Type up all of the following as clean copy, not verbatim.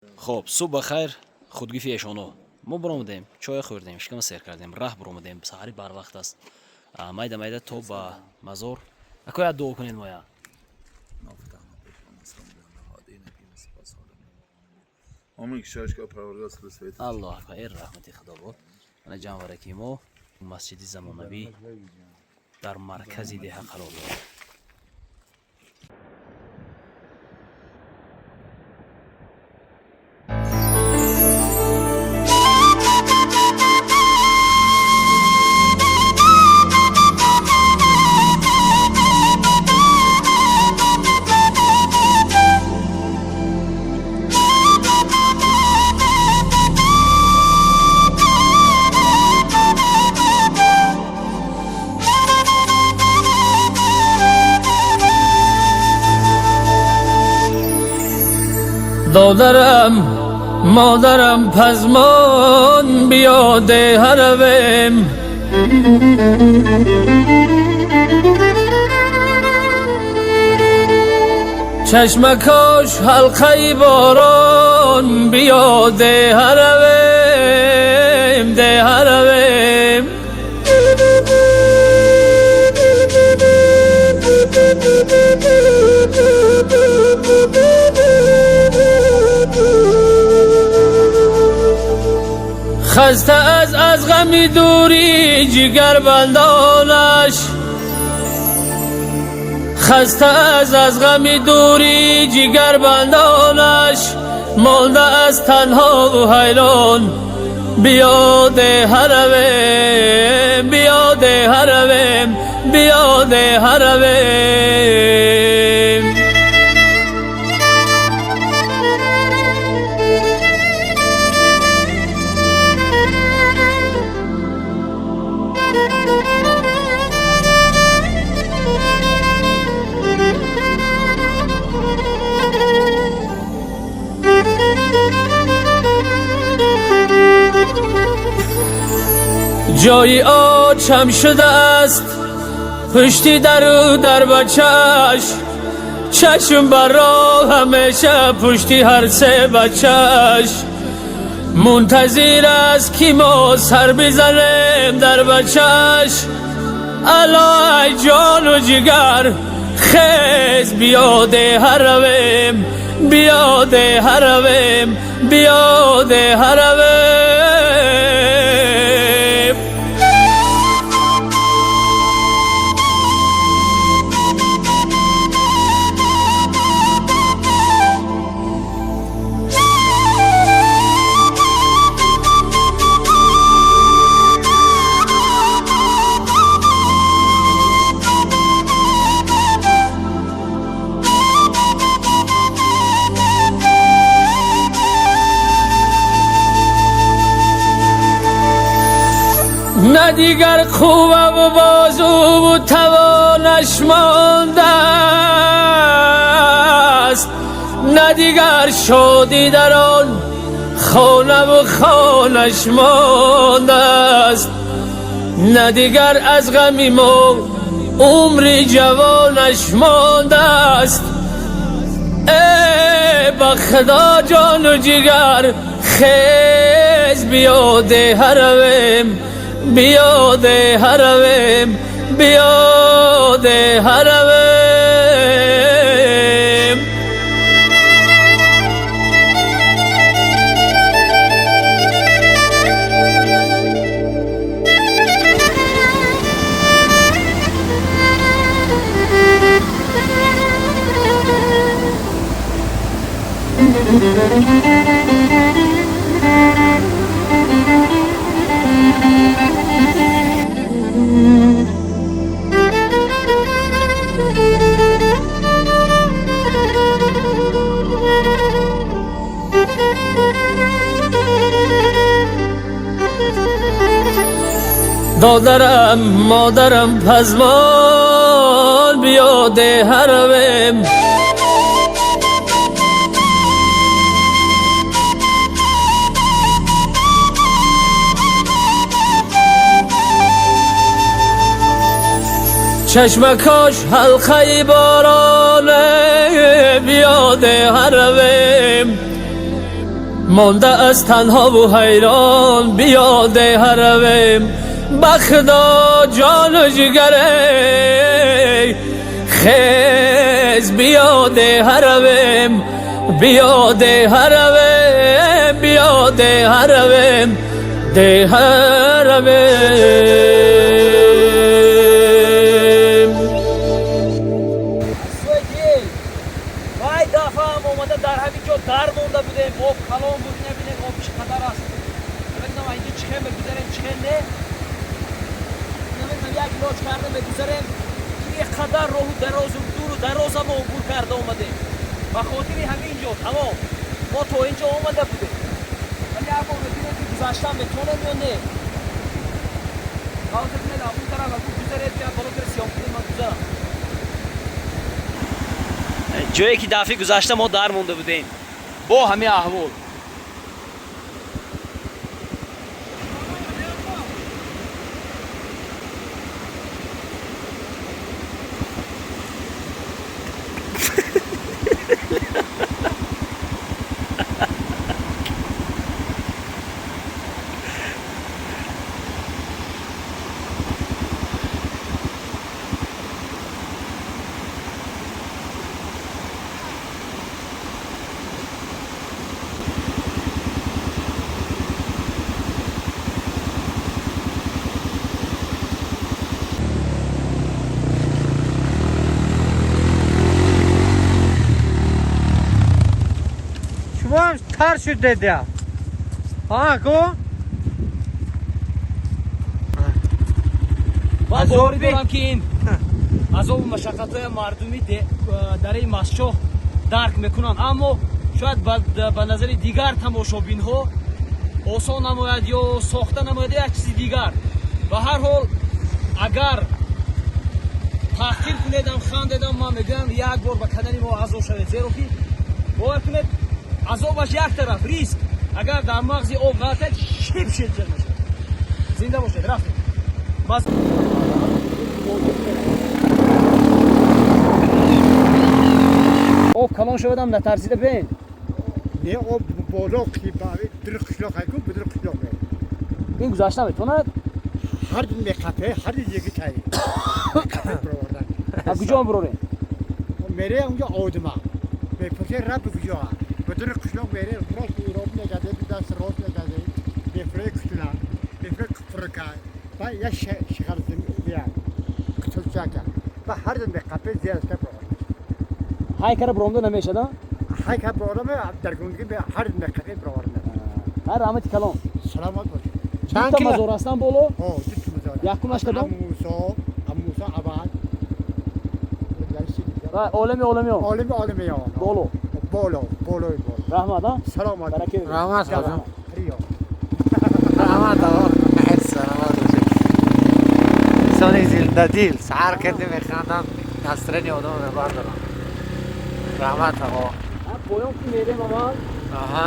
Хоб, субҳ ба хайр, худгифи эшоно. Мо баромадем, чоя хӯрдем, шикама сер кардем, раҳ баромадем. Саҳари барвақт аст. Майда майда то ба мазор. Акоя, дуо кунед моя. Аллоҳ акбар, э раҳмати худо бод. Мана ҷанвараки мо, масҷиди замонавӣ дар маркази деҳа қарор дорад. Додарам, модарам, пазмон, биё деҳаравем. Чашмакош ҳалқаи борон, биё деҳаравем, деҳаравем. Хаста аз ғами дурӣ ҷигарбандонаш, хаста аз ғами дурӣ ҷигарбандонаш, монда аз танҳову ҳайрон, биё деҳаравем, биё деҳаравем, биё деҳаравем. Ҷои очам шудааст пушти дару дар бачаш, чашм бар роҳ ҳамеша пушти ҳар се бачаш, мунтазир аст ки мо сар бизанем дар бачаш. Алай ҷону ҷигар, хез, биё деҳаравем, биё деҳаравем, биё деҳаравем. На дигар қувваву бозуву тавонаш мондааст, на дигар шодӣ дар он хонаву хонаш мондааст, на дигар аз ғами мо умри ҷавонаш мондааст. Э ба худо, ҷону ҷигар, хез, биё деҳаравем, биё деҳаравем, биё деҳаравем. Додарам, модарам, пазмон, биё деҳаравем. Чашмакош ҳалқаи бороне, биё деҳаравем. монда аз танҳову ҳайрон биё деҳа равем ба худо ҷону ҷигаре хез биё деҳа равем биё деҳа равем биё деҳа равем деҳа равем. Вай дафъаам омада дар ҳамин ҷо дар монда будем. Об калон буд, набинед об чӣ қадар аст. Намедонам инҷо чӣ хел мегузарем, чӣ хел не. Намедонам як илоҷ карда мегузарем. Ин қадар роҳу дарозу дуру дароза мо убур карда омадем. Ба хотири ҳамин ҷо тамом. Мо то инҷо омада будем. Вале як бор мебинем ки гузаштан метавонем ё не. Ҳозир бинед он тараф агар гузаред, я боло кара сиём кунем, ман гузарам. Ҷое ки дафъи гузашта мо дар монда будем бо ҳамин аҳвол. Тар шуд деда. Ҳа, ку? Ман боварӣ дорам ки ин азобу машаққатҳои мардуми дараи Мастчоҳ дарк мекунанд, аммо шояд ба назари дигар тамошобинҳо осон намояд ё сохта намояд як чизи дигар. Ба ҳар ҳол агар таҳқир кунедам, хандедам, ман мегӯям як бор ба канали мо аъзо шавед, зеро ки бовар кунед азобаш як тараф риск, агар дар мағзи об ғалтад шип шип ҷар мешавад. Зинда бошед, рафтем. Об калон шавадам натарсида бен. Не об боло ки дар қишлоқ айку дар қишлоқ. Ин гузашта метавонад? Ҳар меқапе, ҳар яки тай. Қапе бировардан. А куҷо бирорем? Мере онҷо одма. Мепурсе раб куҷо? بدر قشلاق میره راست ایران نگرده دست راست نگرده بفره کتلا بفره کفرکا و یه شغل زمین کتلچاکا و هر دم قپه زیاد است برام. های کار برام نمیشه دا؟ های کار برام در گونگی به هر دم قپه برام. هر رحمت کلام. سلامت باش. چند تا مزار هستن بالا؟ ها دو تا مزار. یکمش کدام؟ موسی اول. و عالمی عالمی عالمی عالمی بالا. بالا بالای بالا. رحمت ها؟ سلامت. رحمت آقا. رحمت آقا. سلامت باشید. انسان زنده دل سهر کرده میخندم نسترنی آدم بردارم. رحمت آقا. پایان که میریم اول. آها.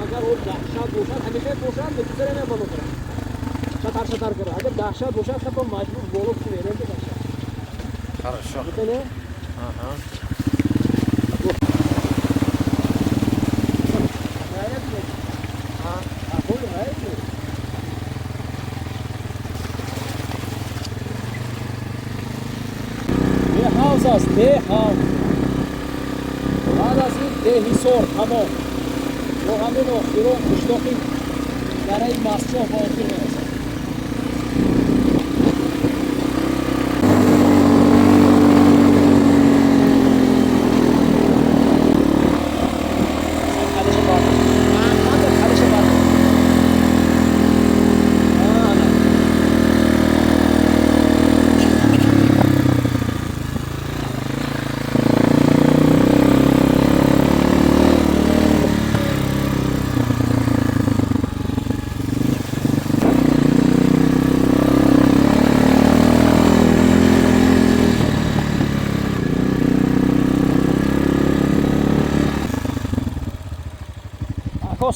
اگر او دهشت باشد همیشه باشد به گذره نه بالا کنم. شطر شطر کنم. اگر دهشت باشد خب مجبور بالا که میریم به دهشت. хорошо. میتونه؟ آها. Деҳ аст, деҳ ҳавз. Баъд аз ин деҳисор тамом. Бо ҳамин охирон қишлоқи дараи Мастчоҳ ба охир мерасад.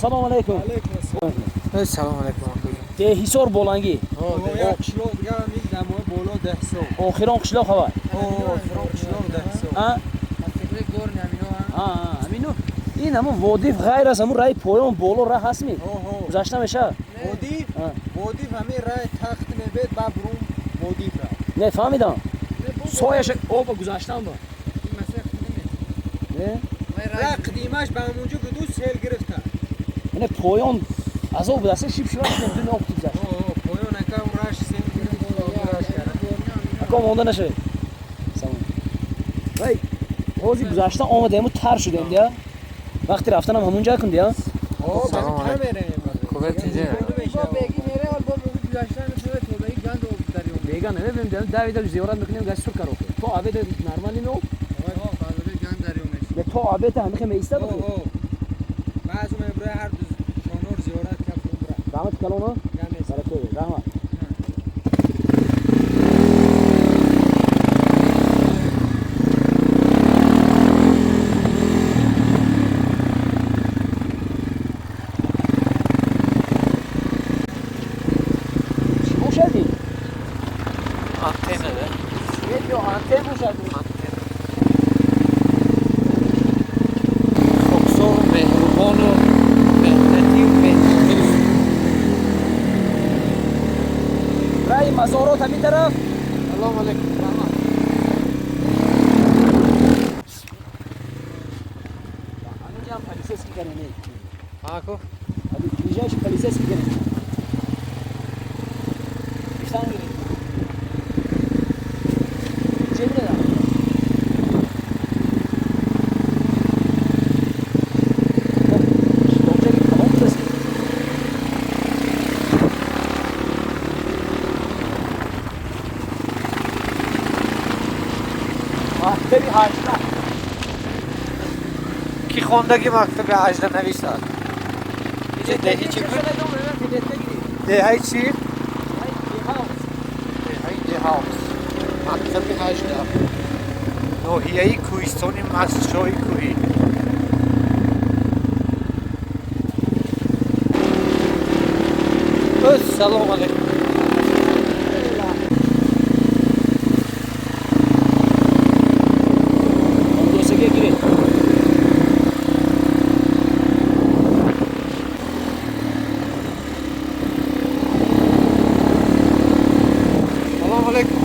Салом алейкум. Салом алейкум. Деҳисор болангӣ. Қишлоқ дигар ҳам дамои боло деҳисор. Охирон қишлоқ ҳава. Охирон қишлоқ деҳисор. А? Фикри горни ҳамино. А, ҳамино. Ин ҳамун водиф ғайр аз ҳамун раи поён боло раҳ ҳастми? Гузашта мешавад? Водиф? Водиф ҳамин раи тахт мебед, ба бурун водиф ра. Не, фаҳмидам. Сояша оба гузаштам ба. Не? Ра қадимаш ба ҳамунҷо буду сел гирифта. Яъне поён азоб будаст, шиб шиб дуни об гузашт. Поён ака раш сел гирифт, раш кард. Ака монда нашавед. Салом. Вай, ҳозир гузаштан омадему тар шудем дия. Вақти рафтанам ҳамун ҷа кун дия. Салом алейкум. Бега намебинем, давида зиёрат мекунем, газ сур каро. То абеда нормали меоб? Не, то абеда ҳамихе меистад. Баъзо мебура ҳар ду чонор зиёрат кард умра. Раҳмат калона. Баракат, раҳмат. Чӣ бошад ин? Антенна, да? Свет ё антен бошад? Антенна. Хоксору меҳрубону меҳнатию меҳнатдӯст. Раи мазорот ҳамин тараф. Салом алейкум. Раҳмат. Ҳаминҷа ҳам полицейский гарене. Ако? Ҳамин ближайший полицейский гарене. Гирифтан гирифт. Чӣ бинедам? Шитобчаги калон будаст. Мактаби 18. Ки хондаги мактаби 18 нависад? Инҷа деҳи чӣ буд? Деҳаи чӣ? Деҳаи Деҳавз. Мактаби 18. Ноҳияи кӯҳистони Мастчоҳи кӯҳӣ. Салом алейкум. Ондосаге гиред. Салом алейкум.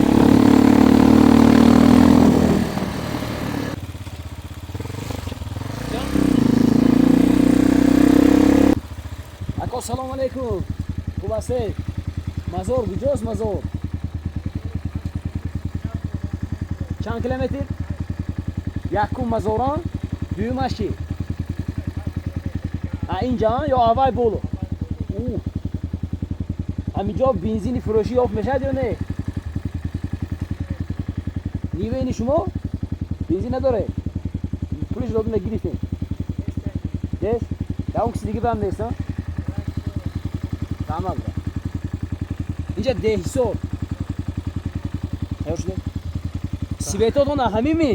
Ако, салом алейкум. Хуб ҳастед? Мазор куҷост мазор? Чанд километр? Якум мазоран, дуюмаш чӣ? А инҷа ё аввай боло? Ҳаминҷо бензини фурӯшӣ ёфт мешавад ё не? Нивени шумо бензин надоред? Пулиш додум гирифтем. Нест? Ягон киси дига бам нест, а? Раҳмат бра. Инҷа Деҳисор. Тайёр шудем? Светотон ҳамими?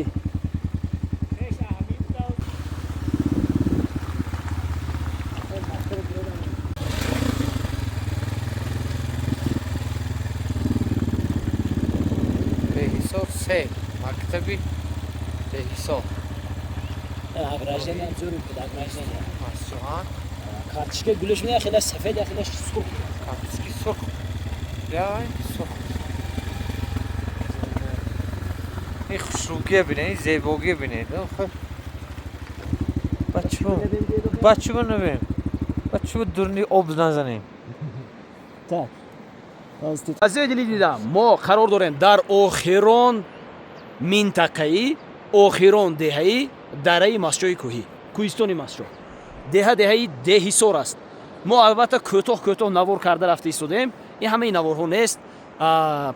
Деҳисор 3. Мактаби Деҳисор. Ограждение ҳам зӯр буд, ограждение. Мастчоҳан. Карточка гулаш меяд, хеле сафед, хеле сурх. Карточки сурх. Я сурх. Ин хушрӯгия бинед, ин зебогия бинед. Бачо набем. Бачо дурни об назанем. Так. Азизи дили дидам, мо қарор дорем дар охирон минтақаи, охирон деҳаи дараи Мастчоҳи кӯҳӣ, кӯҳистони Мастчоҳ. Деҳа деҳаи Деҳисор аст. Мо албатта кӯтоҳ кӯтоҳ навор карда рафта истодем. Ин ҳамаи наворҳо нест.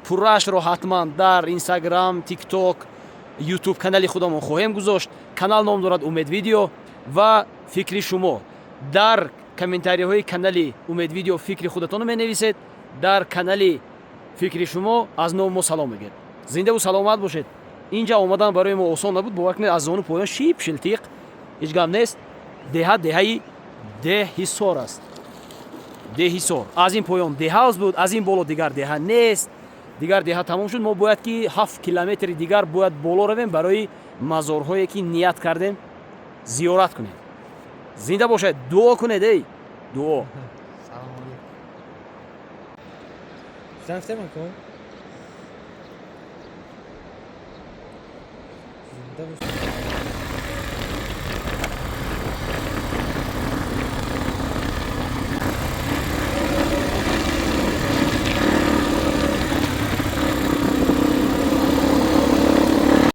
Пурраашро ҳатман дар Инстаграм, Тикток, Ютуб канали худамон хоҳем гузошт. Канал ном дорад Умед Видео ва фикри шумо. Дар комментариҳои канали Умед Видео фикри худатонро менависед. Дар канали фикри шумо аз номи мо салом мегӯед. Зиндаву саломат бошед. Инҷа омадан барои мо осон набуд. Бовар кунед, аз зону поён шип шилтиқ, ҳеҷ гап нест. Деҳа деҳаи Деҳисор аст. Деҳисор. Аз ин поён Деҳавз буд, аз ин боло дигар деҳа нест. Дигар деҳа тамом шуд. Мо бояд ки 7 километри дигар бояд боло равем барои мазорҳое ки ният кардем зиёрат кунем. Зинда бошед, дуо кунед, эй, дуо. Салом алейкум. Рафтем кун. Зинда бош.